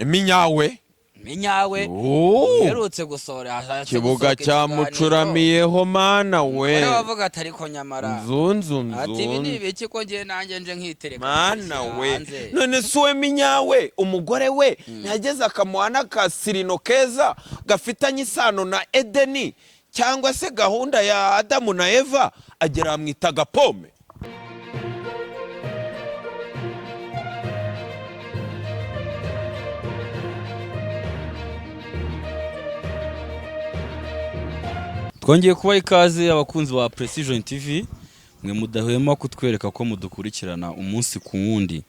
Minyawe. Minyawe. Oh. Uherutse gusohora, ashatse Kibuga gusohoka ikiganiro. Cyamucuramiyeho, mana we. Wari wavuga ati ariko nyamara Nzunzu. ati ibi ni Nzunzu. ibiki ko ngiye nanjye nje nkitereka Mana nkishyira we. hanze. None si we Minyawe, umugore we ntiyageze akamuha n'akasirino keza gafitanye isano na Edeni cyangwa se gahunda ya Adamu na Eva, agera amwita agapome. Twongeye kubaha ikaze, abakunzi ba Precision TV, mwe mudahwema kutwereka ko mudukurikirana umunsi ku wundi.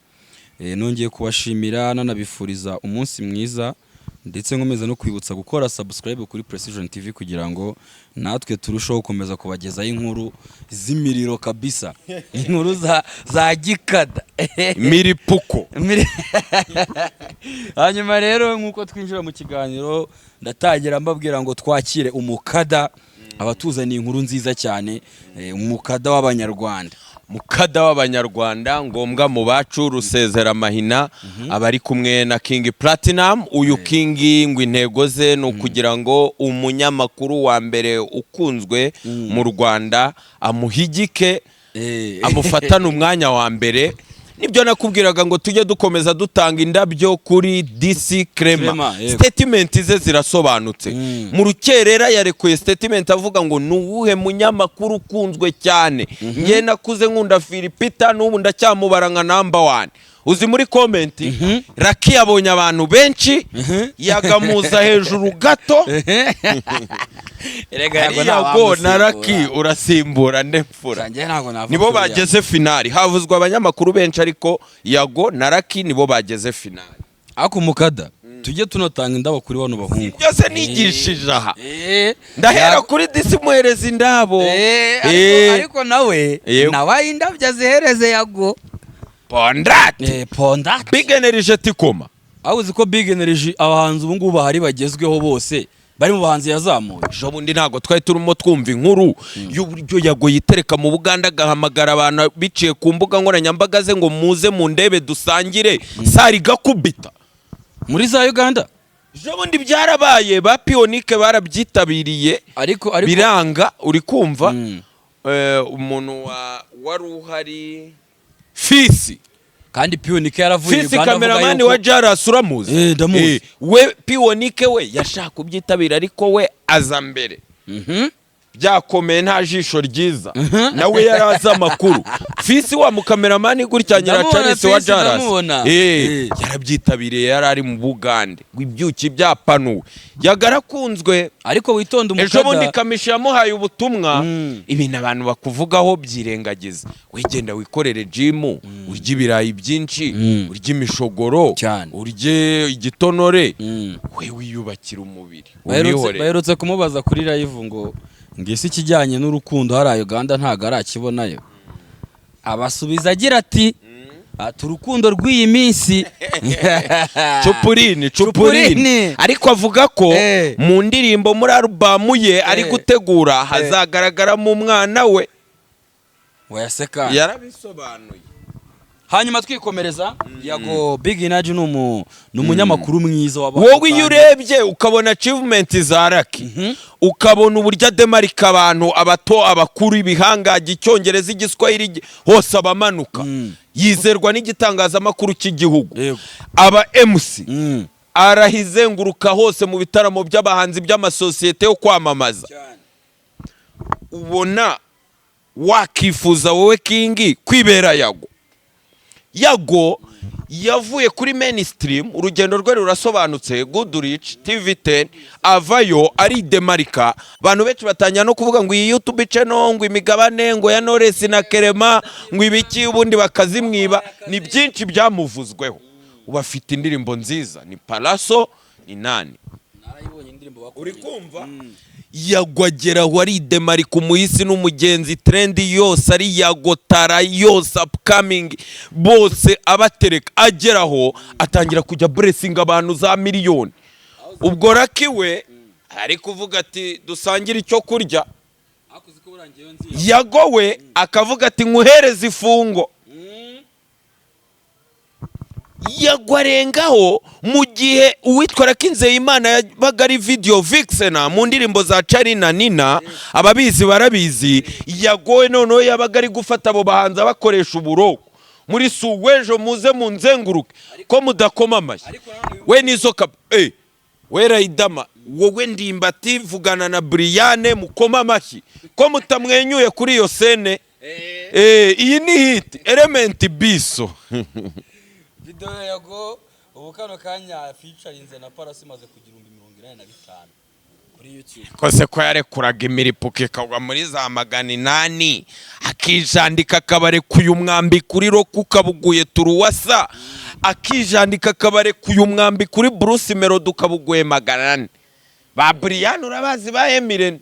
Nongeye kubashimira, nanabifuriza umunsi mwiza, ndetse nkomeza no kwibutsa gukora subscribe kuri Precision TV kugira ngo natwe turusheho gukomeza kubagezaho inkuru z'imiriro kabisa, inkuru za gikada. Miripuko. Hanyuma rero, nk'uko twinjira mu kiganiro, ndatangira mbabwira ngo twakire umukada abatuzaniye inkuru nziza cyane, umukada w'Abanyarwanda. Mukada w'Abanyarwanda, ngombwa mu bacu, Rusezera Amahina, abari kumwe na King Platinum. Uyu King ngo intego ze ni ukugira ngo umunyamakuru wa mbere ukunzwe mu Rwanda amuhigike, amufatane umwanya wa mbere. Nibyo nakubwiraga ngo tujye dukomeza dutanga indabyo kuri DC Clement. Clement, yego. Statement ze zirasobanutse. Mu rukerera yarekuye statement avuga ngo ni uwuhe munyamakuru ukunzwe cyane? Nge nakuze nkunda Philipita, n'ubu ndacyamubara nka number one. Uzi muri comment Raki yabonye abantu benshi, yagamuza hejuru gato. Erega Yago. Yago na Raki, urasimbura nde, mfura? Njye ntabwo navuga Nibo kuriya. bageze finali. Havuzwe abanyamakuru benshi, ariko Yago na Raki nibo bageze finali. Ariko umukada, tujye tunatanga indabo kuri bano bahungu. Byose nigishije aha. Ndahera kuri disi, muhereza indabo. Ariko nawe nawe indabyo azihereze Yago. Pondate. Ponda. Big Energy tikoma. Aho uzi ko Big Energy, abahanzi ubu ngubu bahari bagezweho bose bari mu bahanzi yazamuye. Ejo bundi ntabwo twari turimo twumva inkuru y'uburyo Yago yitereka mu Buganda, agahamagara abantu biciye ku mbuga nkoranyambaga ze ngo muze mu ndebe dusangire sari gakubita muri za Uganda? Ejo bundi byarabaye, ba Pionike barabyitabiriye. Ariko Biranga, uri kumva? Umuntu wari uhari, Fisi. Kandi Pionike yaravuye Fisi, Uganda avuga kameramani yuko wa Jaras, uramuzi? Eh, ndamuzi. We Pionike we yashaka kubyitabira, ariko we aza mbere. Byakomeye, nta jisho ryiza, nawe yari azi amakuru. Fisi wa mukameramani gutya nyira Ndamubona. Charles wa Fisi, Jaras. ndamubona. Yarabyitabiriye, yari ari mu Bugande ngo ibyuki byapanuwe, yagarakunzwe. Ariko witonde, Ejo bundi umukada. Kamishi yamuhaye ubutumwa: ibintu abantu bakuvugaho byirengagiza, wigenda wikorere gym, urye ibirayi byinshi, urye imishogoro, Cyane. urye igitonore, we wiyubakira umubiri, unihorere. Baherutse kumubaza kuri live ngo ese ikijyanye n'urukundo hariya Uganda ntabwo arakibonayo? Abasubiza agira ati urukundo rw'iyi minsi. Cupurini, cupurini. Cupurini. Ariko avuga ko mu ndirimbo, muri alubamu ye ari gutegura, hazagaragaramo umwana we. Wayaseka. Yarabisobanuye. Hanyuma twikomereza, Yago, Big Energy ni umunyamakuru mwiza w'abantu. Wowe iyo urebye ukabona achievement za Raki, ukabona uburyo ademarika abantu, abato, abakuru, ibihangange, Icyongereza, Igiswahili, hose abamanuka, yizerwa n'igitangazamakuru cy'igihugu, aba MC, arahizenguruka hose mu bitaramo by'abahanzi, by'amasosiyete yo kwamamaza, ubona wakifuza wowe King kwibera Yago? Yago yavuye kuri mainstream, urugendo rwe rurasobanutse, Goodrich, TV10, avayo aridemarika. Abantu benshi batangira no kuvuga ngo iyi YouTube channel, ngo imigabane ngo ya Knowless na Kerema, ngo ibiki, ubundi bakazimwiba. Ni byinshi byamuvuzweho. Ubu afite indirimbo nziza, ni Palaso, ni nani. Narayibonye indirimbo. Uri kumva, Yago agera aho aridemarika, umuhisi n'umugenzi, trend yose ari Yago, tara yose, upcoming bose abatereka, ageraho atangira kujya blessing abantu za miliyoni. Ubwo Raki we ari kuvuga ati dusangire icyo kurya, Yago we akavuga ati nkuhereze ifungo. Yagwarengaho mu gihe uwitwa Lucky Nzeyimana yabaga ari video vixen mu ndirimbo za Charly na Nina, ababizi barabizi. Yagowe noneho yabaga ari gufata abo bahanzi abakoresha uburoko muri suwejo, muze munzenguruke ko mudakoma amashyi. We nizo ka we Riderman, wowe Ndimbati, vugana na Briane mukoma amashyi ko mutamwenyuye kuri iyo scène. Iyi ni hit Element Biso. Video ya Yago ubu kano kanya featurinze na Parasi imaze kugira 85,000 kuri YouTube. Kose ko yarekuraga imiripuko ikagwa muri za 800, akijandika akabarekuye umwambi kuri Rock ukabuguye turuwasa, akijandika akabarekuye umwambi kuri Bruce Melody ukabuguye 400, ba Brian urabazi, ba Emirene.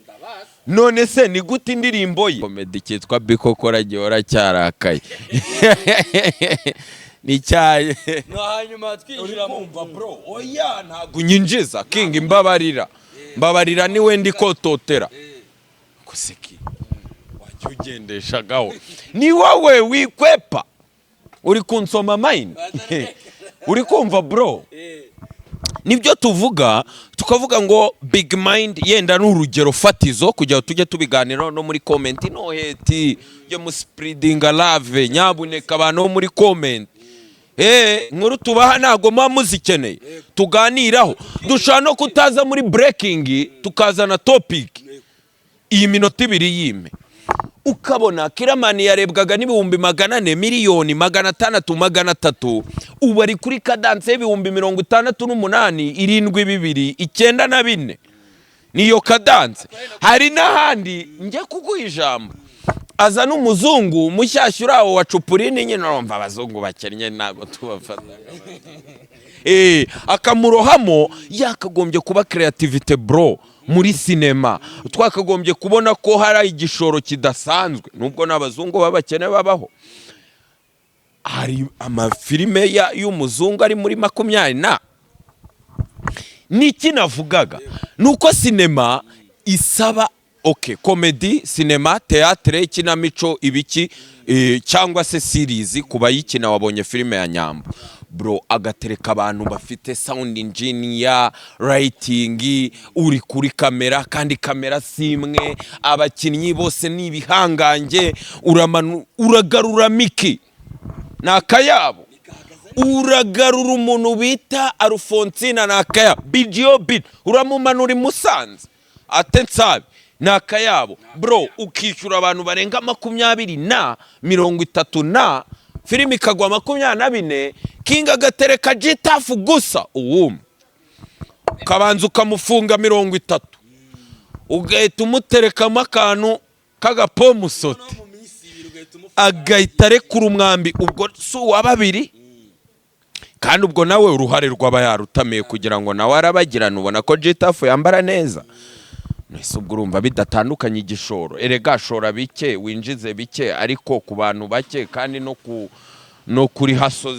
None se ni gute indirimbo ye comedy cyitwa Bikokora gihora cyarakaye ni cyaye? No hanyuma twinjira mu Kumva bro, oya, ntabwo unyinjiza King, mbabarira, mbabarira, niwe ndi kototera kuseki wajya ugendeshagaho, ni wowe wikwepa, uri kunsoma mind, uri kumva bro? Nibyo tuvuga, tukavuga ngo Big Mind yenda ni urugero fatizo kugira ngo tujye tubiganiraho no muri comment. No hate, yo mu spreading love, nyabuneka abantu bo muri comment. Inkuru tubaha ntabwo muba muzikeneye tuganiraho. Dushobora no kutaza muri breaking, tukazana topic iyi minota 2 yime, ukabona Kiramani yarebwaga n'400,000, 600,000,000, 300, ubu ari kuri cadence y'68,000, 7, 2, 9 na 4, niyo cadence. Hari n'ahandi njya kuguha ijambo, aza n'umuzungu mushyashya uri aho wa cupurini nyine, urumva abazungu bakennye ntabwo tubafata. Akamurohamo. Yakagombye kuba creativity bro muri sinema, twakagombye kubona ko hari igishoro kidasanzwe nubwo n'abazungu b'abakene babaho. Hari amafilime y'umuzungu ari muri 20 na niki. Navugaga ni uko sinema isaba, ok, comedy, sinema, théâtre, ikinamico, ibiki, cyangwa se series ku bayikina. Wabonye filime ya Nyambo bro, agatereka abantu bafite sound engineer, lighting, uri kuri kamera, kandi kamera si imwe, abakinnyi bose ni ibihangange. Uragarura miki ni akayabo, uragarura umuntu bita Alphonsina ni akayabo, BGOB uramumanura i Musanze ate nsabe ni akayabo bro, ukishyura abantu barenga 20 na 30 na filime ikagwa 24. Kinga agatereka G Taff gusa, uwumwe ukabanza ukamufunga 30, ugahita umuterekamo akantu k'agapomusote, mu minsi 2 ugahita umufata. Agahita arekura umwambi, ubwo si uwa babiri. Kandi ubwo nawe uruhare rw'aba yarutamiye kugira ngo nawe arabagirane, ubona ko G Taff yambara neza. Ese ubwo urumva bidatandukanye igishoro? Erega shora bike winjize bike, ariko ku bantu bake kandi no kuri haso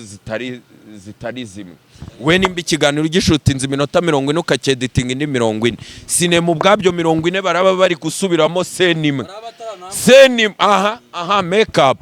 zitari zimwe. We nimba ikiganiro ugishootinze iminota 40, ukacyeditinga indi 40, sinema ubwabyo 40, baraba bari gusubiramo scène imwe, scène imwe, aha aha, makeup.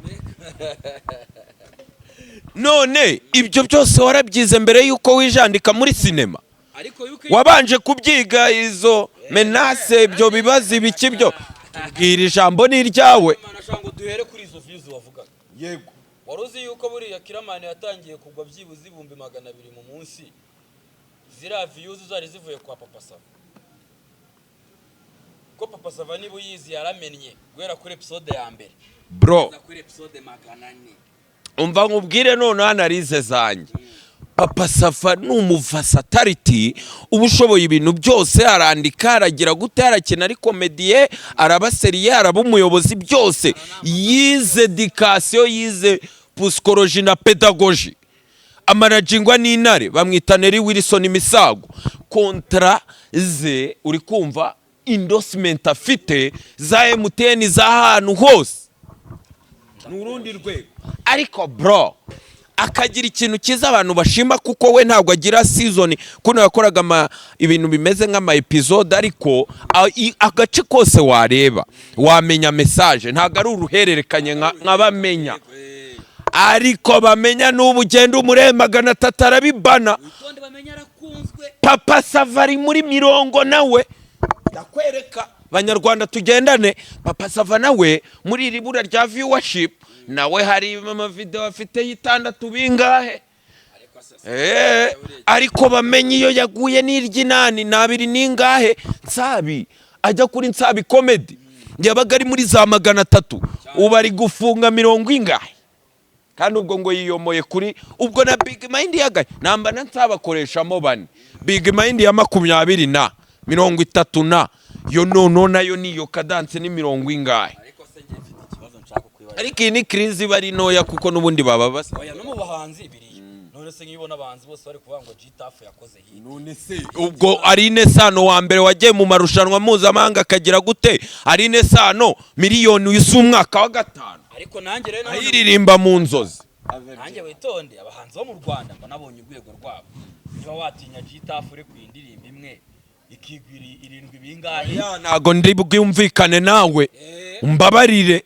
None ibyo byose warabyize mbere y'uko wijandika muri sinema? Ariko yuko Wabanje kubyiga izo menace, ibyo bibazo, ibiki byo? Tubwira, ijambo ni iryawe. Imana ashaka ngo duhere kuri izo views wavugaga. Yego. Wari uzi yuko buriya Kiramani yatangiye kugwa byibuze 200,000 mu munsi, ziriya views zari zivuye kwa Papa Sava? Ko Papa Sava niba uyizi yaramennye guhera kuri episode ya mbere Bro, kugeza kuri episode 400. Umva nkubwire noneho analyse zanjye. Papa Sava ni umuversatility, uba ushoboye ibintu byose: arandika, aragira gute, arakina ari comédien, araba sérieux, araba umuyobozi, byose. Yize éducation, yize psychologie na pédagogie, amanagingwa n'intare bamwita Neri Wilson Misago. Contrat ze, uri kumva endorsement afite za MTN z'ahantu hose, ni urundi rwego. Ariko bro, akagira ikintu cyiza abantu bashima, kuko we ntabwo agira season kuno yakoraga ibintu bimeze nk'ama episode, ariko agace kose wareba wamenya message, ntabwo ari uruhererekanye nka bamenya. Ariko Bamenya n'ubu ugenda umurebe 300 arabibana. Witonde, Bamenya arakunzwe. Papa Sava ari muri mirongo nawe, ndakwereka Banyarwanda tugendane. Papa Sava nawe muri iri bura rya viewership, nawe hari amavideo afite y'itandatu bingahe. Ariko Bamenye iyo yaguye n'iry'inani n'abiri n'ingahe. Nsabi ajya kuri Nsabi Comedy yabaga ari muri za 300, ubu ari gufunga mirongo ingahe, kandi ubwo ngo yiyomoye kuri ubwo na Big Mind yagaye namba na nsabakoreshamo bane. Big Mind ya 20 na 30 na yo nono nayo niyo cadence ni mirongo ingahe. Ariko se njye mfite ikibazo nshaka kwibaza. Ariko iyi ni crise iba ari ntoya kuko n'ubundi baba basa. Oya, no mu bahanzi biriyo. None se nk'ibona abahanzi bose bari kuvuga ngo G-Taff yakoze hit? None se ubwo Aline Sano wa mbere wagiye mu marushanwa mpuzamahanga akagira gute? Aline Sano miliyoni uyu si umwaka wa gatanu Ariko nanjye rero nanone ayiririmba mu nzozi. Nanjye witonde, abahanzi bo mu Rwanda mba nabonye urwego rwabo. Niba watinya G-Taff uri ku indirimbo imwe ikigwira irindwi bingahe? Ya, ntago ndi bwumvikane nawe, umbabarire.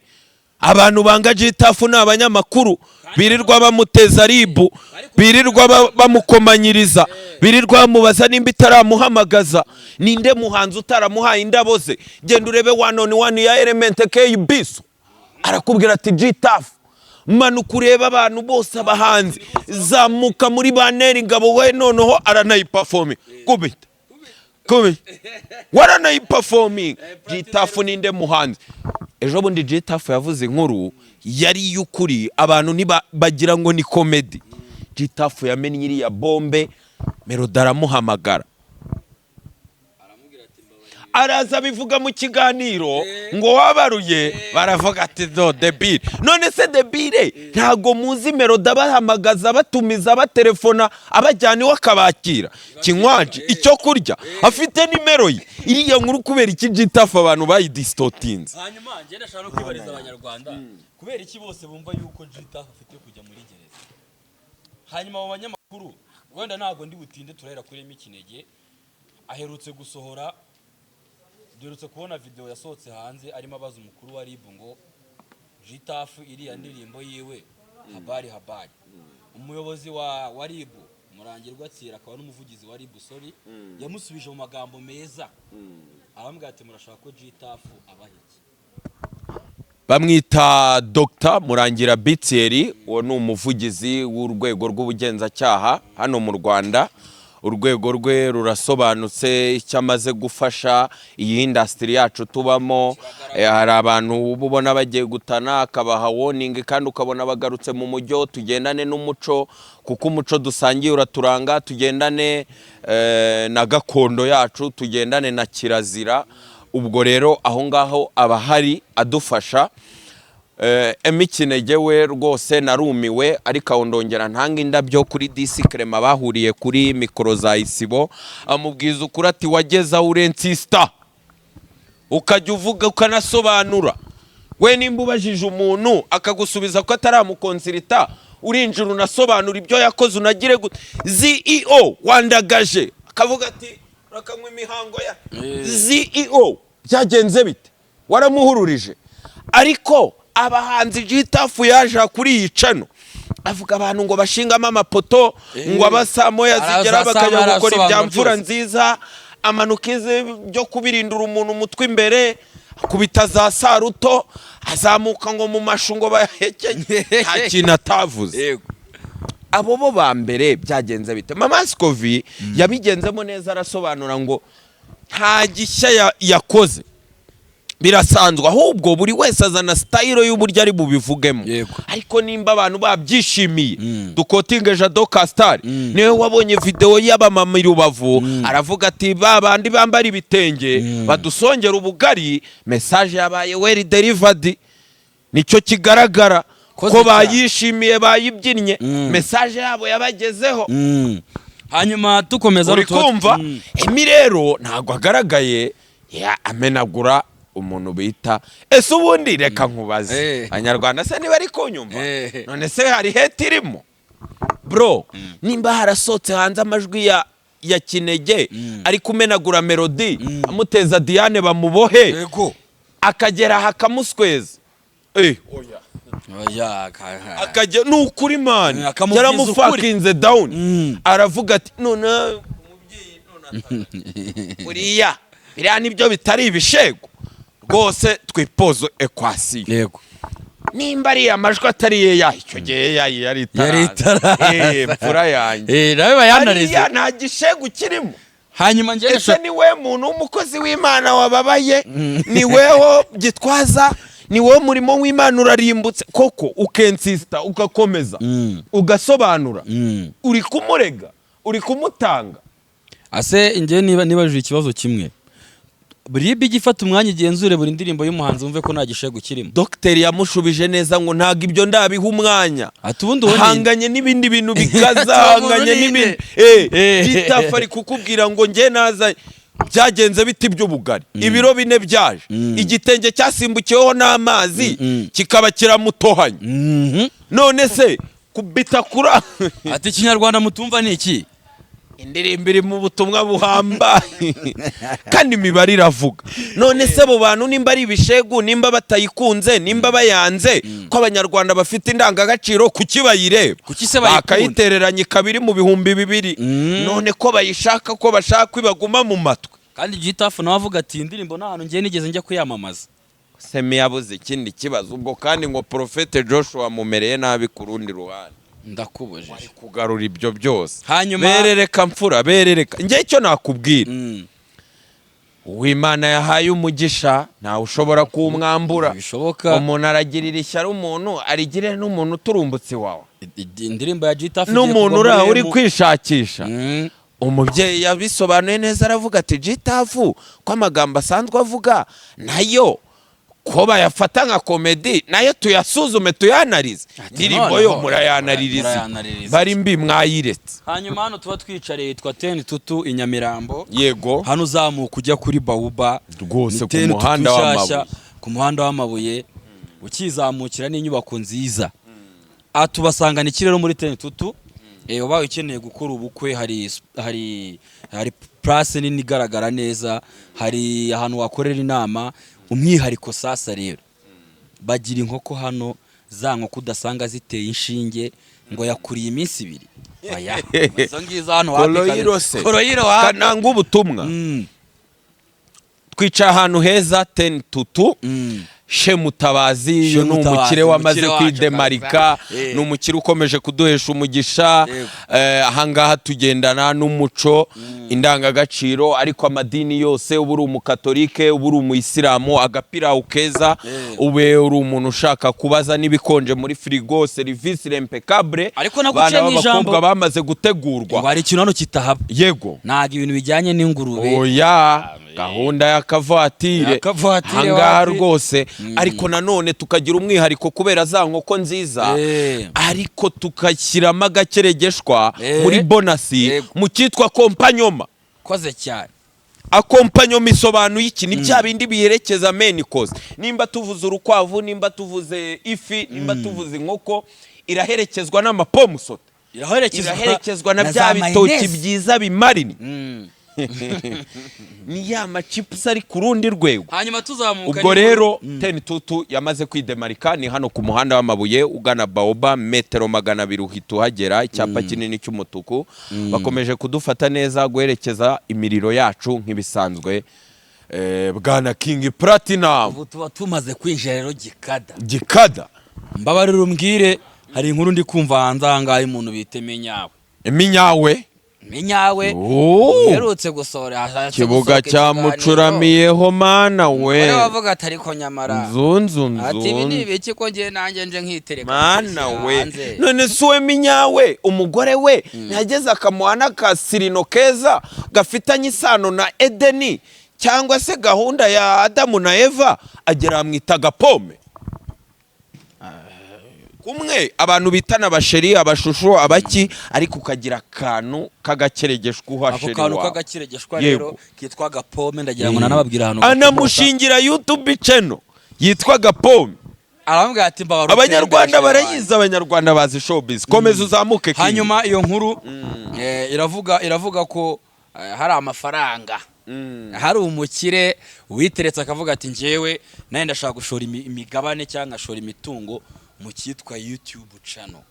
Abantu banga G-Taff ni abanyamakuru birirwa bamuteza ribu, birirwa bamukomanyiriza, birirwa bamubaza nimba itaramuhamagaza. Ninde muhanzi utaramuhaye indabo ze? Genda urebe One on One ya Element K Biso, arakubwira ati G-Taff. Manuka urebe abantu bose, abahanzi, zamuka muri baneri ngabo we, noneho aranayiperforminga. Kubita kubita waranayiperforminga. G-Taff ninde muhanzi? Ejo bundi G-Taff yavuze inkuru yari iy'ukuri, abantu ntiba bagira ngo ni comedy. G-Taff yamennye iriya bombe, Melody aramuhamagara, araza abivuga mu kiganiro ngo wabaruye, baravuga ati do debile. None se debile ntago muzi Melody abahamagaza, batumiza, batelefona, abajyana iwe akabakira kinywaji, icyo kurya, afite nimero ye? Iriya nkuru kubera iki G-Taff abantu bayidistortinze? Hanyuma njye ndashaka no kwibariza Abanyarwanda, kubera iki bose bumva yuko G-Taff afite kujya muri gereza? Hanyuma abo banyamakuru, wenda ntabwo ndi butinde, turahera kuri Emmy Kinege. Aherutse gusohora, duherutse kubona video yasohotse hanze arimo abaza umukuru wa RIB ngo G-Taff iriya ndirimbo yiwe habari habari. Umuyobozi wa RIB, Murangirwa Tsira, akaba n'umuvugizi wa RIB, sorry, yamusubije mu magambo meza, arambwira ati murashaka ko G-Taff abaha iki? Bamwita Dr Murangira Bitieri, uwo ni umuvugizi w'urwego rw'ubugenzacyaha hano mu Rwanda. Urwego rwe rurasobanutse, icyo amaze gufasha iyi industry yacu tubamo. Hari abantu uba ubona bagiye gutana akabaha warning kandi ukabona bagarutse mu mujyo. Tugendane n'umuco kuko umuco dusangiye uraturanga, tugendane na gakondo yacu, tugendane na kirazira. Ubwo rero aho ngaho aba ahari adufasha. Emmy Kinege we rwose narumiwe, ariko aho ndongera ntanga indabyo kuri DC Clement bahuriye kuri mikoro za Isibo, amubwiza ukuri ati wageze aho urensista ukajya uvuga ukanasobanura. We nimba ubajije umuntu akagusubiza ko ataramuconsulta, urinjira unasobanura ibyo yakoze, unagire gute? CEO wandagaje akavuga ati urakanywa imihango ya CEO, byagenze bite? Waramuhururije. Ariko abahanzi, G-Taff yaje kuri iyi channel avuga abantu ngo bashingamo amapoto, ngo aba saa moya zigera Araza bakajya saa gukora ibya arasobanura mfura byose. nziza, amanuka ize byo kubirindura umuntu umutwe imbere, akubita za saruto, azamuka ngo mu mashu ngo bayahekenye, nta kintu atavuze. Abo bo ba mbere byagenze bite? Mama Scovi yabigenzemo neza, arasobanura ngo nta gishya yakoze, birasanzwe, ahubwo buri wese azana style y'uburyo ari bubivugemo. Ariko nimba abantu babyishimiye, duquotinge Jado Castar, niwe wabonye video y'abamama i Rubavu, aravuga ati ba bandi bambara ibitenge badusongera ubugari. Message yabaye well delivered, nicyo kigaragara Koze ko cyane. bayishimiye, bayibyinnye, message yabo yabagezeho. Hanyuma dukomeza Uri tuba- kumva? Emmy rero ntabwo agaragaye amenagura umuntu bita. Ese ubundi reka nkubaze, Abanyarwanda se niba ari kunyumva, none se hari hate irimo bro? Nimba harasohotse hanze amajwi ya Kinege ari kumenagura Melody, amuteza Diane bamubohe, akagera aha akamusweza, oya. Oya, Akajya ni ukuri man, Akamubwiza yaramufuckinze down. Aravuga ati none umubyeyi none buriya biriya nibyo bitari ibishego rwose, twipozo équation. Nimba ari amajwi atari ye ya icyo gihe yayi yari Yari itaraza. itaraza. Mfura yanjye. Nawe bayanarize. Hariya nta gishegu kirimo. Hanyuma njye Ese ni we muntu w'umukozi w'Imana wababaye? Ni weho Gitwaza? Ni wowe murimo w'Imana urarimbutse koko? Ukensisita, ugakomeza, ugasobanura, uri kumurega, uri kumutanga. Ase njye niba nibajije ikibazo kimwe, RIB ijya ifata umwanya igenzure buri ndirimbo y'umuhanzi, wumve ko nta gishego kirimo? Dogiteri yamushubije neza ngo ntabwo ibyo ndabiha umwanya. Ati ubundi uwo ni Hanganye n'ibindi bintu bikaza. Ati uwo muntu Hanganye ni n'ibindi. nde? Gitafu ari kukubwira ngo njye naza byagenze biti by'ubugari, ibiro 4 byaje, igitenge cyasimbukiweho n'amazi, kikaba kiramutohanye. None se kubita kura Ati ikinyarwanda mutumva ni iki? Indirimbo iri mu butumwa buhambaye kandi imibare iravuga. None se abo bantu nimba ari ibishegu, nimba batayikunze, nimba bayanze, ko abanyarwanda bafite indangagaciro, kuki bayireba? Kuki se bayikunda? Bakayitereranya ikaba iri mu 2000. None ko bayishaka, ko bashaka ko ibaguma mu matwi? Kandi Gitafu nawe avuga ati iyi ndirimbo nta hantu ngiye nigeze njya kuyamamaza. Semi yabuze ikindi kibazo ubwo, kandi ngo Porofete Joshua mumereye nabi ku rundi ruhande. Ndakubujije. Kugarura ibyo byose. Hanyuma Berereka mfura, berereka. Njye icyo nakubwira, uwimana yahaye umugisha ntawe ushobora kuwumwambura. Bishoboka. Umuntu aragirira ishyari umuntu, arigire n'umuntu uturumbutse wawe, Indirimbo ya Gitafu igiye n'umuntu kugwa uri aho muri uri M. kwishakisha. Umubyeyi yabisobanuye neza, aravuga ati Gitafu ko amagambo asanzwe avuga nayo ko bayafata nka comedy, nayo tuyasuzume, tuyanarize. Ati Indirimbo yo noneho, murayanaririza. Murayanaririza. Bari mbi mwayiretse. Hanyuma hano tuba twicariye yitwa Ten Tutu i Nyamirambo. Hano uzamuka ujya kuri Bawuba. Rwose Ni ku Ten Tutu muhanda nshyashya, w'amabuye. ku muhanda w'amabuye ukizamukira n'inyubako nziza. Tubasangana iki rero muri Ten Tutu? Ubaye ukeneye gukora ubukwe, hari place nini igaragara neza, hari ahantu wakorera inama. Umwihariko sasa rero, bagira inkoko hano, za nkoko udasanga ziteye inshinge ngo yakuriye iminsi 2. Oya, izo ngizo hano wapi? Koroyiro se. Koroyiro wapi? Kananga ubutumwa. Twicaye ahantu heza, Ten Tutu. Shemutabazi uyu ni Shemutabazi, umukire wamaze umukire wacu kwidemarika. kabisa. Ni umukire ukomeje kuduhesha umugisha. Ahangaha tugendana n'umuco, indangagaciro, ariko amadini yose, uba uri umukatolike, uba uri umuyisilamu, agapirawu keza, ube uri umuntu ushaka kubaza n'ibikonje muri firigo, serivisi impeccable. Ariko naguciye Bana mu ijambo. b'abakobwa bamaze gutegurwa. Ngo hari ikintu hano kitahaba. Yego. Ntabwo ibintu bijyanye n'ingurube. Oya, gahunda y'akavatire. Y'akavatire Ahangaha wapi? rwose. Ariko nanone tukagira umwihariko kubera za nkoko nziza, ariko tugashyiramo agakeregeshwa muri bonus, mu cyitwa accompagnement. Koze cyane. Accompagnement isobanuye iki? Ni bya bindi biherekeza main course. Nimba tuvuze urukwavu, nimba tuvuze ifi, nimba tuvuze inkoko, iraherekezwa n'amapomme sautée, Iraherekezwa iraherekezwa na na bya za bitoki mayonnaise. byiza bimarini, ni ya machips ari ku rundi rwego. Hanyuma tuzamuka Ubwo rero Ten Tutu yamaze kwidemarika, ni hano ku muhanda w'amabuye ugana Baoba, metero 200 uhita uhagera, icyapa kinini cy'umutuku. Bakomeje kudufata neza, guherekeza imiriro yacu nk'ibisanzwe. Bwana King Platinum. Ubu tuba tumaze kwinjira rero gikada. Gikada. Mbabarira umbwire, hari inkuru ndi kumva hanze aha ngaha y'umuntu bita Minyawe. Minyawe. Minyawe Oh. uherutse gusohora, ashatse Kibuga gusohoka ikiganiro. cyamucuramiyeho, mana we. Umugore wavuga ati ariko nyamara, Nzunzu. ati ibi ni Nzunzu. ibiki ko ngiye nanjye nje nkitereka Mana nkishyira we. hanze? None si we Minyawe, umugore we ntiyageze akamuha n'akasirino keza gafitanye isano na Edeni cyangwa se gahunda ya Adamu na Eva, agera amwita agapome kumwe abantu bitana abachéri, abachouchou, abaki, ariko ukagira akantu k'agakeregeshwa uha Ako chéri kantu wawe. k'agakiregeshwa Yego. rero kitwa agapome, ndagira ngo nanababwire ahantu gakomoka. Anamushingira YouTube channel yitwa Gapome. Aramubwira ati mbabarira Abanyarwanda utembere. barayizi, abanyarwanda bazi showbiz. Komeza uzamuke, King. Hanyuma iyo nkuru iravuga ko Hari amafaranga, hari umukire witeretse akavuga ati njyewe nawe ndashaka gushora imigabane cyangwa ngashora imitungo Mu cyitwa YouTube channel.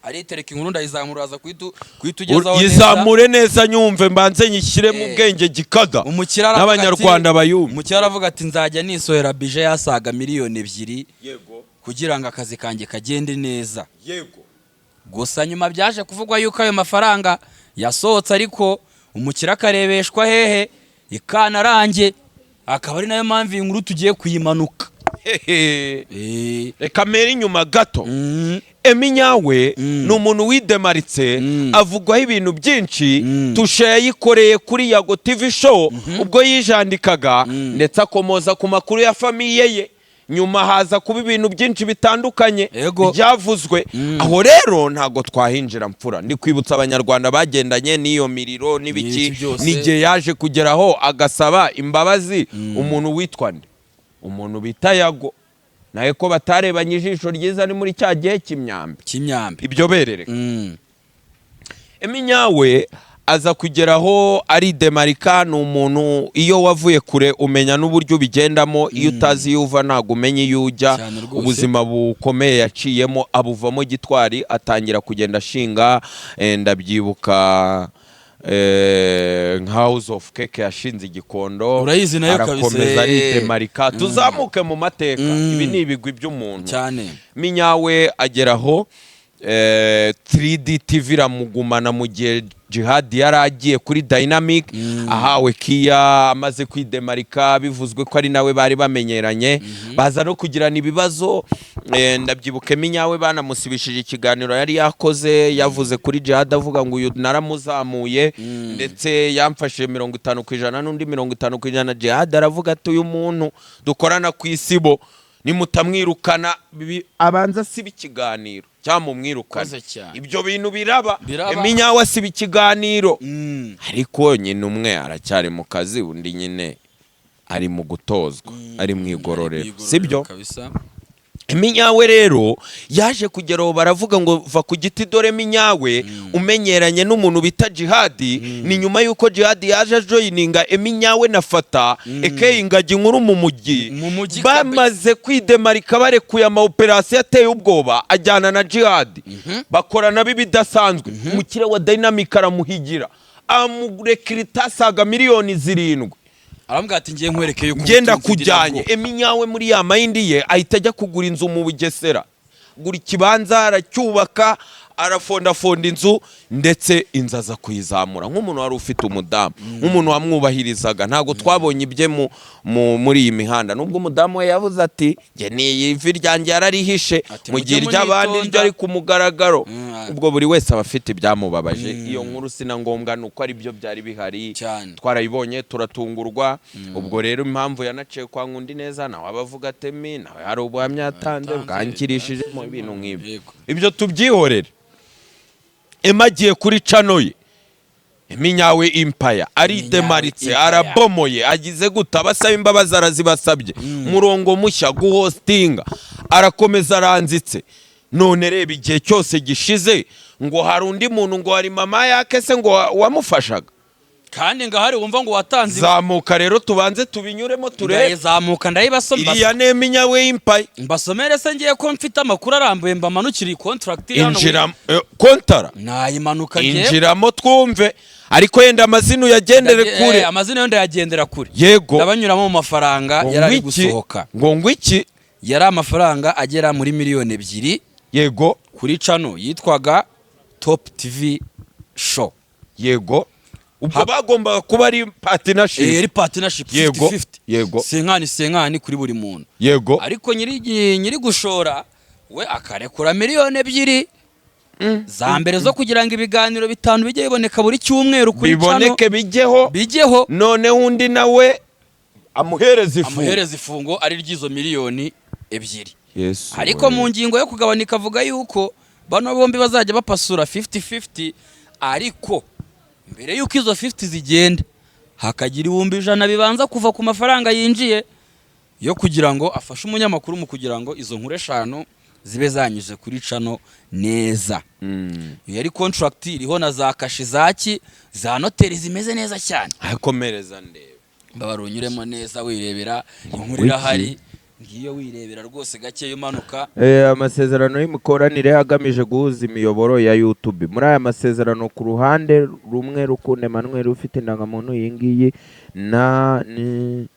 Aritereka inkuru, ndayizamura, uraza kuhita ugezaho neza. Yizamure neza nyumve, mbanze nyishyire mu bwenge gikada Umukire aravuga n'Abanyarwanda bayumve. Umukire aravuga ati: "Nzajya nisohera budget yasaga miliyoni 2 kugira ngo akazi kanjye kagende neza." Gusa nyuma byaje kuvugwa yuko ayo mafaranga yasohotse, ariko umukire akarebeshwa hehe ikanarange, akaba ari nayo mpamvu iyi nkuru tugiye kuyimanuka. Hehe. Reka mbere inyuma gato. Emmy nyawe ni umuntu widemaritse, avugwaho ibintu byinshi. Tushe yayikoreye kuri Yago TV Show ubwo yijandikaga, ndetse akomoza ku makuru ya famille ye. Nyuma haza kuba ibintu byinshi bitandukanye byavuzwe. Aho rero ntabwo twahinjira, mfura. Ndi kwibutsa Abanyarwanda bagendanye n'iyo miriro n'ibiki N'ibiki byose. n'igihe yaje kugeraho agasaba imbabazi umuntu witwa nde, umuntu bita Yago nawe, ko batarebanye ijisho ryiza, ni muri cya gihe cy'imyambi. Cy'imyambi. Ibyo berereka. Emmy nyawe aza kugeraho aridemarika. Ni umuntu, iyo wavuye kure umenya n'uburyo ubigendamo, iyo utazi iyo uva ntabwo umenya iyo ujya. Cyane rwose. Ubuzima bukomeye yaciyemo abuvamo gitwari, atangira kugenda ashinga, ndabyibuka, nka House of Cake yashinze igikondo. Urayizi nayo kabisa. Arakomeza aridemarika. Tuzamuke mu mateka, ibi ni ibigwi by'umuntu. Minyawe ageraho, 3D TV iramugumana mu gihe Jihad yari agiye kuri Dynamic ahawe kiya, amaze kwidemarika, bivuzwe ko ari nawe bari bamenyeranye, baza no kugirana ibibazo. Ndabyibuka Minyawe banamusibishije ikiganiro yari yakoze, yavuze kuri Jihad, avuga ngo uyu naramuzamuye, ndetse yamfashije 50% n'undi 50%. Jihad aravuga ati: "Uyu muntu dukorana ku Isibo, nimutamwirukana abanza asiba ikiganiro cyangwa mumwirukane." Koze cyane. Ibyo bintu biraba. Biraba. Minyawe asiba ikiganiro, ariko nyine umwe aracyari mu kazi, undi nyine ari mu gutozwa, ari mu igororero, sibyo? Kabisa. Minyawe rero yaje kugera aho baravuga ngo va ku giti. Dore Minyawe umenyeranye n'umuntu bita Jihadi. Ni nyuma y'uko Jihadi yaje ajoyininga Eminyawe na Fata ekeye Ingagi Nkuru mu mujyi. Mu mujyi. Bamaze kwidemarika, barekuye ama operasiyo ateye ubwoba, ajyana na Jihadi, bakorana ibidasanzwe. Umukire wa Dynamic aramuhigira, amurekirita asaga miliyoni 7. Arambwira ati: "Ngiye nkwereke yuko Ngenda ubutunzi kujyanye." nabwo." Eminyawe muri ya mind ye ahita ajya kugura inzu mu Bugesera, gura ikibanza, aracyubaka, arafondafonda inzu, ndetse inzu aza kuyizamura nk'umuntu wari ufite umudamu, nk'umuntu wamwubahirizaga. Ntabwo twabonye ibye muri iyi mihanda, nubwo umudamu we yavuze ati: "Njye ni ivi ryanjye yararihishe," Ati, mu gihe "Mujye iry'abandi munitonda." ryo ari ku mugaragaro. Ubwo buri wese aba afite ibyamubabaje. Iyo nkuru sina ngombwa, ni uko ari byo byari bihari. Twarayibonye, turatungurwa. Ubwo rero impamvu yanaciye kwa Nkundi neza, nawe abavuga atemi nawe hari ubuhamya yatanze Yatanze, bwangirishijemo ibintu nk'ibyo. Ibyo tubyihorere. Emma agiye kuri channel ye, Eminyawe Empire, aridemaritse, Empire. arabomoye, agize gute, abasaba imbabazi arazibasabye, murongo mushya guhostinga, arakomeza aranzitse. None reba igihe cyose gishize, ngo hari undi muntu, ngo hari mama yake se ngo wamufashaga. Kandi ngo ahari wumva ngo watanze. Zamuka rero, tubanze tubinyuremo turebe. Ndayizamuka, ndayibasoma. Iriya ni Eminyawe Empire. Mbasomere se? Ngiye ko mfite amakuru arambuye, mbamanukire iyi contract iri hano. Injira, kontara. Nayimanuka ngiye. Injiramo twumve, ariko yenda amazina uyagendere kure. Amazina yo ndayagendera kure. Ndabanyuramo mu mafaranga Ngo yari ari ngwiki? gusohoka. Ngo ngwiki? Yari amafaranga agera muri miliyoni 2 kuri channel yitwaga Top TV Show. Yego, ubwo bagombaga kuba ari partnership. Yari partnership 50-50. 50 50 kuri buri muntu. Ariko nyiri gushora we akarekura miliyoni 2 za mbere zo kugira ngo ibiganiro bitanu bijye biboneka buri cyumweru kuri channel. Biboneke, bijyeho. Bijyeho. Noneho undi nawe amuhereza ifu. Amuhereza ifungo ari ry'izo miliyoni 2. Yesu Ariko we. mu ngingo yo kugabanika avuga yuko bano bombi bazajya bapasura 50-50, ariko mbere yuko izo 50 zigenda hakagira 100,000 bibanza kuva ku mafaranga yinjiye yo kugira ngo afashe umunyamakuru mu kugira ngo izo nkuru eshanu zibe zanyuze kuri channel neza. Iyo yari contract iriho na za kashe zaki za noteri zimeze neza cyane. Akomereza ndebe. Mbabara unyuremo neza wirebera inkuru irahari. Ngiyo wirebera rwose gake umanuka. Amasezerano y'imikoranire agamije guhuza imiyoboro ya YouTube. Muri aya masezerano, ku ruhande rumwe, Rukundo Emmanuel ufite indangamuntu iyi ngiyi na ni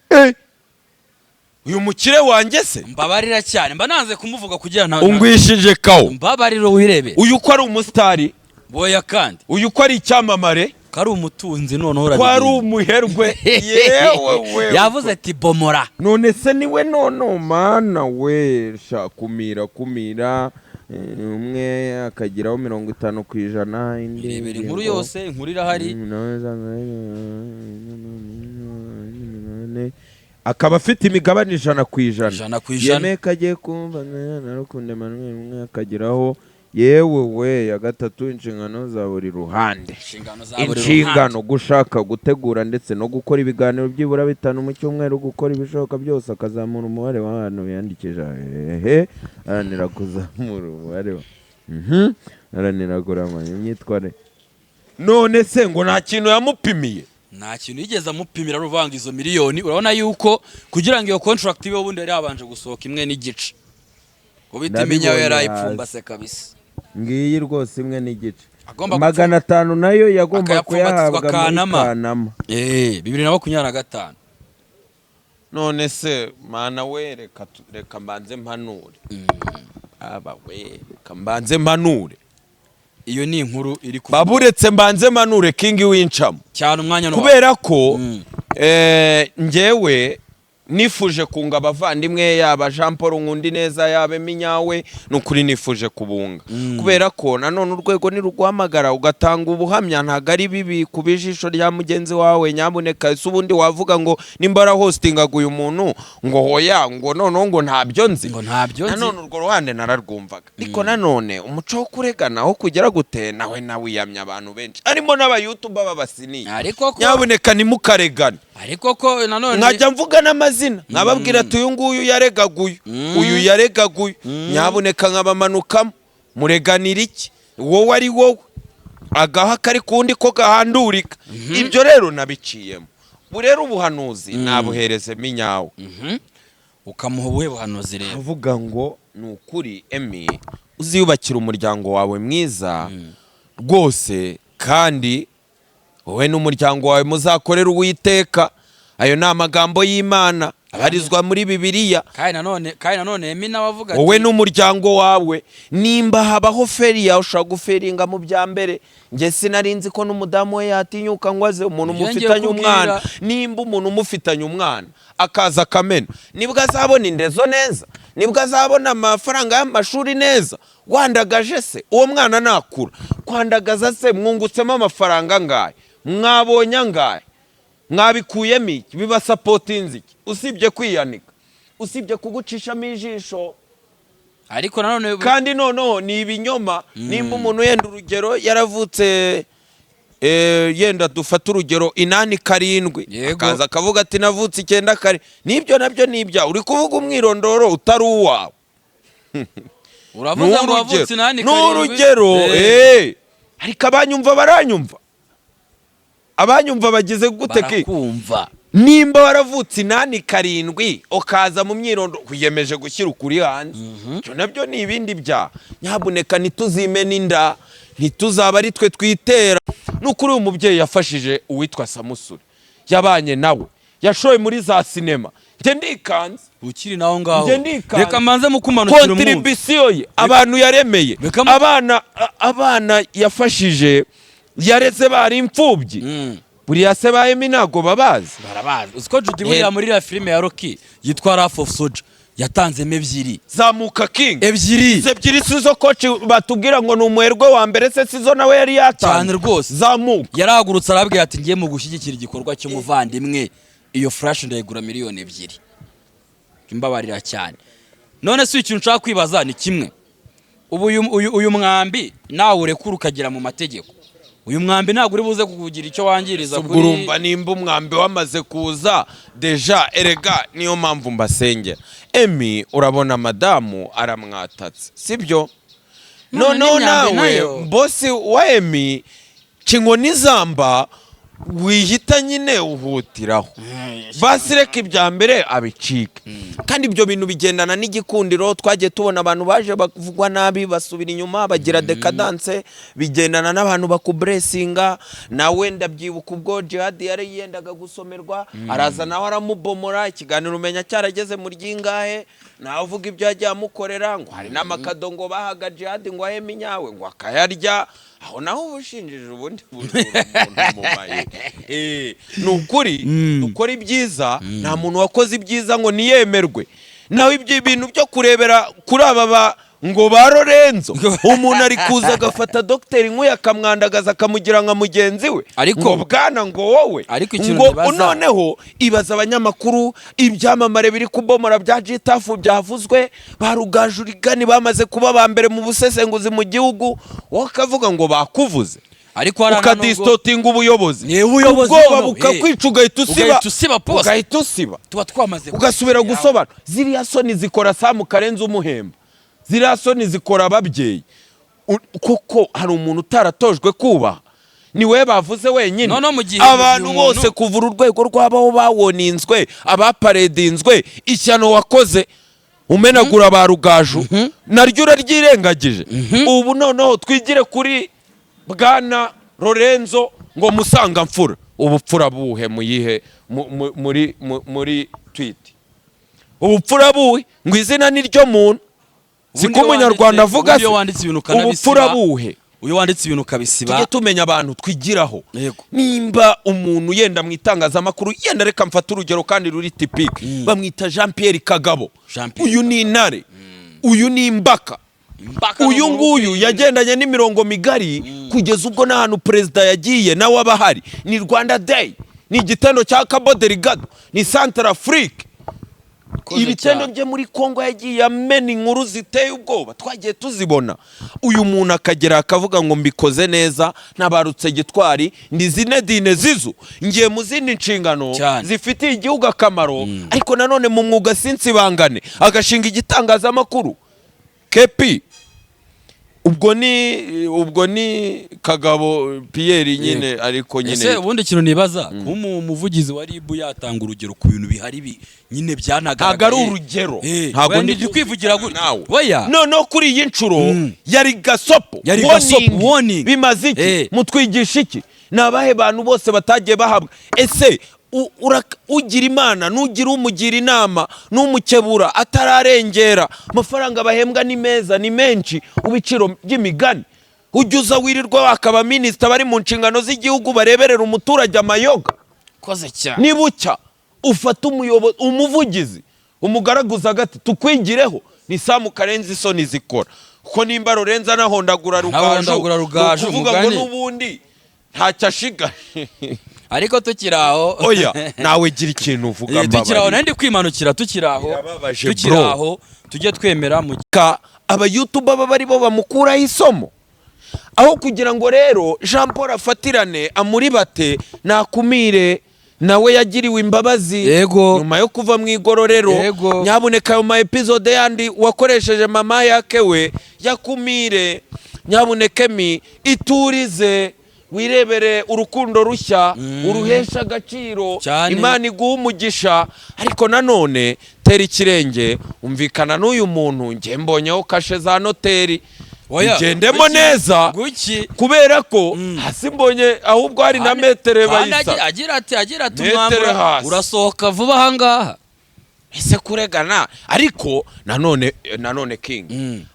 uyu mukire wanjye se? Mbabarira cyane, mba nanze kumuvuga kugira nta Ungwishije kawo. Mbabarira, wirebera. Uyu ko ari umusitari? Boya kandi. Uyu ko ari icyamamare? Ko ari umutunzi noneho. Ko ari urabigenza. umuherwe, yewe we! Yavuze ati: "Bomora." None se niwe? None mana we, sha, kumira kumira, umwe akagiraho 50%, indi Irebera inkuru ngingo- yose, inkuru irahari. Akaba afite imigabane 100%. 100%. Yemeye ko agiye kumva na Rukundo Emmanuel, umwe akageraho, yewe we! Ya gatatu, inshingano za buri ruhande. Inshingano za buri Inshingano: gushaka, gutegura ndetse no gukora ibiganiro byibura bitanu mu cyumweru, gukora ibishoboka byose akazamura umubare w'abantu biyandikisha, hehe, haranira kuzamura umubare wa haranira kuramanya imyitwarire. None se ngo nta kintu yamupimiye? Nta kintu yigeze amupimira ruvanga izo miliyoni. Urabona yuko kugira ngo iyo contract ibe, ubundi yari yabanje gusohoka 1.5, ubita iminyayo yari Ndabibonye. ayipfumbase kabisa. Ngiyi rwose, 1.5. Agomba 500 nayo yagomba akayapfumbatizwa kuyahabwa muri Kanama. Kanama. 2025. None se mana we, reka reka mbanze mpanure. Aba we, reka mbanze mpanure. Iyo ni inkuru iri kuvuga. Baburetse mbanze mpanure, King wincamo. Cyane, umwanya ni wawe. Kubera ko njyewe nifuje kunga abavandimwe, yaba Jean Paul Nkundineza, yaba Eminyawe, ni ukuri nifuje kubunga, kubera ko nanone urwego niruguhamagara ugatanga ubuhamya, ntabwo ari bibi kuba ijisho rya mugenzi wawe. Nyamuneka, ese ubundi wavuga ngo nimba warahostingaga uyu muntu ngo hoya, ngo noneho ngo ntabyo nzi? Ngo ntabyo nzi. Nanone urwo ruhande nararwumvaga, ariko nanone umuco wo kuregana aho kugera gute, nawe nawiyamye abantu benshi harimo n'abayutuba b'abasiniya. Ariko ko Nyabuneka ntimukaregane. Ariko ko nanone Nkajya mvuga n'amazina, nkababwira ati: "Uyu nguyu yaregaga uyu, uyu yaregaga uyu." Nyabuneka nkabamanukamo. Mureganira iki? Wowe ari wowe, agaha kari kundi ko gahandurika. Ibyo rero nabiciyemo. Ubu rero ubuhanuzi nabuherezemo inyawe. Ukamuha ubuhe buhanuzi rero? Avuga ngo ni ukuri, Emi, uziyubakira umuryango wawe mwiza rwose, kandi wowe n'umuryango wawe muzakorera Uwiteka. Ayo ni amagambo y'Imana abarizwa muri Bibiliya. Kandi nanone Emi nawe avuga ati Wowe n'umuryango wawe, nimba habaho failure, ushobora gufailinga mu bya mbere. Njye sinari nzi ko n'umudamu we yatinyuka ngo aze, umuntu Ibyo ngiye mufitanye kubwira. umwana. Nimba umuntu umufitanye umwana akaza akamena, nibwo azabona indezo neza, nibwo azabona amafaranga y'amashuri neza. Wandagaje se uwo mwana nakura, kwandagaza se mwungutsemo amafaranga angahe? Mwabonye angahe? Mwabikuyemo iki? Bibasupportinze iki usibye kwiyanika, usibye kugucishamo ijisho? Ariko nanone Kandi noneho ni ibinyoma. Nimba umuntu yenda urugero yaravutse, yenda dufate urugero 87, akaza akavuga ati: "Navutse 94," nibyo nabyo ni ibyawe, uri kuvuga umwirondoro utari uwawe. Uravuze ngo wavutse 87. Ni urugero. Ariko abanyumva baranyumva, abanyumva bagize gute ki? Barakumva. Nimba waravutse 87, ukaza mu myirondo wiyemeje gushyira ukuri hanze, ibyo nabyo ni ibindi byaha. Nyabuneka ntituzimene inda, ntituzaba ari twe twitera. Ni ukuri uyu mubyeyi yafashije uwitwa Samusure, yabanye nawe, yashoye muri za sinema. Njye ndikanze. Ukiri naho ngaho. Njye ndikanze. Reka manze mukumanukira umwumva. Contribution ye, abantu yaremeye, abana abana yafashije, yareze bari imfubyi. Buriya se ba Emi ntabwo babazi? Barabazi. Uzi ko Judy buriya muri iriya filime ya Rocky yitwa Wrath of Soldier yatanzemo ebyiri? Zamuka, King. Ebyiri. Izo ebyiri si zo coach batubwira ngo ni umuherwe wa mbere se? Sizo nawe yari yatanze? Cyane rwose. Zamuka. Yarahagurutse arabwira ati: "Ngiye mu gushyigikira igikorwa cy'umuvandimwe, iyo flash ndayigura miliyoni 2." Imbabarira cyane. None si ikintu nshaka kwibaza ni kimwe: ubu uyu mwambi nawe urekura ukagera mu mategeko, uyu mwambi ntabwo uri buze kukugira icyo wangiriza? Ubwo urumva nimba umwambi wamaze kuza déjà, erega niyo mpamvu mbasengera. Emi, urabona madamu aramwatatse, sibyo? None Noneho n'imyambi nawe nayo. boss wa Emi, kinkoni zamba. Wihita nyine uhutiraho, basi reka ibya mbere abicike. Kandi ibyo bintu bigendana n'igikundiro. Twagiye tubona abantu baje bavugwa nabi, basubira inyuma, bagira décadence. Bigendana n'abantu bakublessinga. Nawe ndabyibuka ubwo Jihad yari yendaga gusomerwa, araza nawe aramubomora. Ikiganiro umenya cyarageze mu ryingahe, nawe uvuga ibyo yagiye amukorera, ngo hari n'amakado ngo bahaga Jihad ngo aheme inyawe, ngo akayarya. Aho naho uba ushinjije ubundi bujura umuntu mu mayeri. Ni ukuri dukora ibyiza. Nta muntu wakoze ibyiza ngo niyemerwe. Nawe ibyo bintu byo kurebera kuri aba ngo ba Lorenzo, umuntu ari kuza agafata dogiteri nk'uyu akamwandagaza, akamugira nka mugenzi we, ngo bwana, ngo wowe, Ariko ikintu ngo nibaza- noneho ibaza abanyamakuru, ibyamamare biri kubomora bya Gitafu byavuzwe, ba Rugaju bamaze kuba ba mbere mu busesenguzi mu gihugu, wowe ukavuga ngo bakuvuze, Ariko hari nubwo- ukadistortinga ubuyobozi. Ni ubuyobozi Ubwoba noneho, bukakwica, ugahita usiba. Ugahita usiba post. Ugahita usiba. Tuba twamaze Ugasubira kwishyira. gusobanura. Ziriya soni zikora Samu Karenzi umuhemba, ziriya soni zikora ababyeyi. Kuko hari umuntu utaratojwe kubaha, ni we bavuze wenyine. No, mu gihe- Abantu mu gihe umuntu- bose kuva uru rwego rw'abaho bawoninzwe, abaparedinzwe, ishyano wakoze umenagura ba Rugaju naryo uraryirengagije. Ubu noneho twigire kuri bwana Lorenzo ngo musangamfura. Ubupfura buhe muyihe muri tweet? Ubupfura buhe? Ngo izina ni ryo muntu, siko Ubundi iyo umunyarwanda wanditse- avuga ubundi se? iyo wanditse ibintu ukanabisiba, Ubupfura buhe? Iyo wanditse ibintu ukabisiba. Tujye tumenya abantu twigiraho. Yego. Nimba umuntu yenda mu itangazamakuru, yenda reka mfate urugero kandi ruri typique, bamwita Jean Pierre Kagabo. Jean Pierre. Uyu ni intare, uyu ni imbaka. Imbaka ni Uyu umuntu nguyu ukwiye. yagendanye n'imirongo migari kugeza ubwo n'ahantu perezida yagiye nawe aba ahari. Ni Rwanda Day, ni igitendo cya Cabo Delgado, ni Centrafrique. Koze Ibitendo cyane. bye muri Congo, yagiye amena inkuru ziteye ubwoba, twagiye tuzibona. Uyu muntu akagera akavuga ngo mbikoze neza, ntabarutse gitwari, ndi Zinedine Zizu, ngiye mu zindi nshingano Cyane. zifitiye igihugu akamaro, ariko nanone mu mwuga sinsibangane, agashinga igitangazamakuru kepi. Ubwo ni Kagabo Pierre nyine, ariko nyine Ese ubundi ikintu nibaza, kuba umuvugizi wa RIB yatanga urugero ku bintu bihari nyine byanagaragaye. Ntabwo ari urugero. Ntabwo Ntabwo ndi ndi kwivugira gutya. nawe. Oya. Noneho kuri iyi nshuro yari gasopo. Yari gasopo, warning. Bimaze iki? Mutwigisha iki? Ni abahe bantu bose batagiye bahabwa? Ese ugira imana nugira umugira inama n'umukebura atararengera? Amafaranga bahembwa ni meza, ni menshi, ibiciro by'imigani. Ujya uza wirirwa wakaba minisita, bari mu nshingano z'igihugu, bareberera umuturage amayoga. Koze cyane. Nibucya ufata umuyobozi, umuvugizi, umugaraguza agati tukwigireho. Ni Samu Karenzi, isoni zikora kuko nimba Lorenzo anahondagura Rugaju, Anahondagura Rugaju, ni ukuvuga ngo umugani. n'ubundi ntacyo ashigaje. Ariko tukiri aho, Oya, nawe gira ikintu uvuga. Tukiri aho, Mbabarira. nari ndi kwimanukira, tukiri aho. Birababaje, Tukiri bro. aho, tujye twemera mu Ka abayutuba baba ari bo bamukuraho isomo, aho kugira ngo rero Jean Paul afatirane amuribate nakumire. Nawe yagiriwe imbabazi nyuma yo kuva mu igororero. Nyabuneka ayo ma episode yandi wakoresheje mama yake we yakumire. Nyabuneka mi iturize, wirebere urukundo rushya, uruhesha agaciro. Cyane. Imana iguha umugisha, ariko nanone tera ikirenge, umvikana n'uyu muntu. Njye mbonyeho kashe za noteri. Oya, Bigendemo guki- neza. Guki. Kubera ko hasi mbonye ahubwo hari na metere Kandi bayisa. agira ati Metere umwambaro hasi. urasohoka vuba ahangaha. Ese kuregana? Ariko nanone King,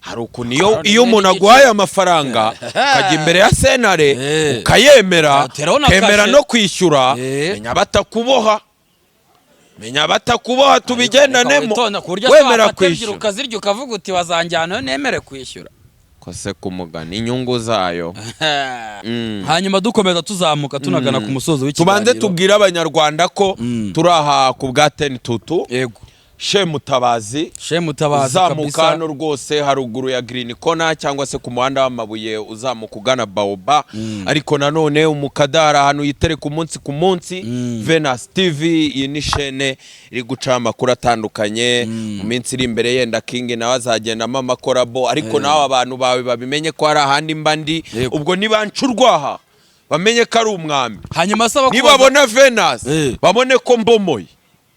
hari ukuntu iyo Nanone iyo umuntu n'igice. aguhaye amafaranga, ukajya imbere ya sentare, ukayemera, Ateraho na ukemera kashe. no kwishyura, menya batakuboha, menya batakuboha, tubigendanemo. Witonda, ku buryo Wemera wafata ebyiri kwishyura ukazirya, ukavuga uti wazanjyana nemere kwishyura. Kose ku mugani inyungu zayo. Hanyuma dukomeza tuzamuka tunagana ku musozo w'ikiganiro. Tubanze tubwire Abanyarwanda ko turi aha ku bwa Teni Tutu Shemutabazi. Shemutabazi Uzamuka kabisa. hano rwose haruguru ya Green Corner, cyangwa se ku muhanda w'amabuye uzamuka ugana Baoba. Ariko nanone umukadara ahantu yitereka umunsi ku munsi, Venus TV. Iyi ni shene iri guca amakuru atandukanye. Mu minsi iri imbere yenda King nawe azagendamo amacollabo, ariko nawe abantu bawe babimenye ko hari ahandi mba ndi. Ubwo nibanca urwaha Bamenye ko ari umwami. Hanyuma se abakubaza Nibabona Venus, babone ko mbomoye.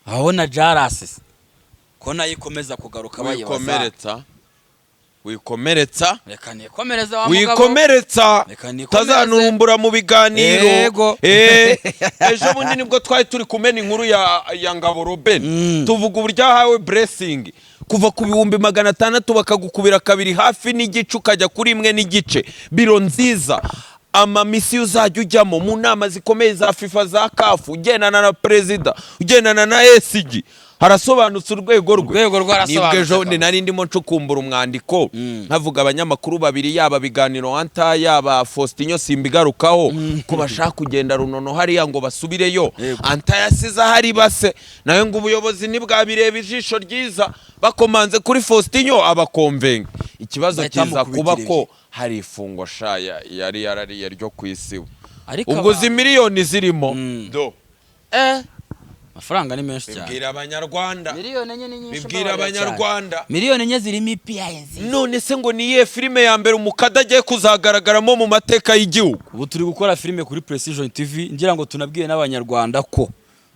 Ababona jarasi ko nayo ikomeza kugaruka bayibaza. Wikomeretsa, wikomeretsa. Reka nikomereze wa mugabo. Wikomeretsa. Reka nikomereze. Tazanurumbura mu biganiro. Yego. Ejo bundi nibwo twari turi kumena inkuru ya Ngabo Robin, tuvuga uburyo ahawe blessing kuva ku 600,000, bakagukubira kabiri hafi n'igice, ukajya kuri 1.5. Biro nziza, amamisiyo uzajya ujyamo mu nama zikomeye za FIFA, za CAF, ugendana na perezida, ugendana na SG. Harasobanutse urwego rwe. Urwego rwarasobanutse Nibwo ejo bundi kabisa. nari ndimo ncukumbura umwandiko, nkavuga abanyamakuru babiri, yaba Biganiro Anta, yaba Faustinho, simbigarukaho, ko bashaka kugenda runono hariya ngo basubireyo. Anta yasize ahari base nawe, ngo ubuyobozi ntibwabireba ijisho ryiza. Bakomanze kuri Faustinho abakomvenga, ikibazo Bahita kiza bamukubitira kuba ko hari ifungwa sha yari yarariye ryo ku isi we. Ariko Ubwo uzi miliyoni zirimo do? Amafaranga ni menshi cyane. Bibwira Abanyarwanda. Miliyoni 4 ni nyinshi. Bibwira Mbabarira cyane. Abanyarwanda. Miliyoni 4 zirimo ipiyaye nziza. None se ngo ni iyihe filime ya mbere umukada agiye kuzagaragaramo mu mateka y'igihugu? Ubu turi gukora filime kuri Precision TV. Ngira ngo tunabwiye n'Abanyarwanda ko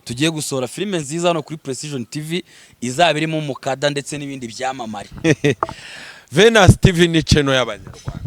tugiye gusohora filime nziza hano kuri Precision TV, izaba irimo umukada ndetse n'ibindi byamamare. Venus TV ni channel y'Abanyarwanda.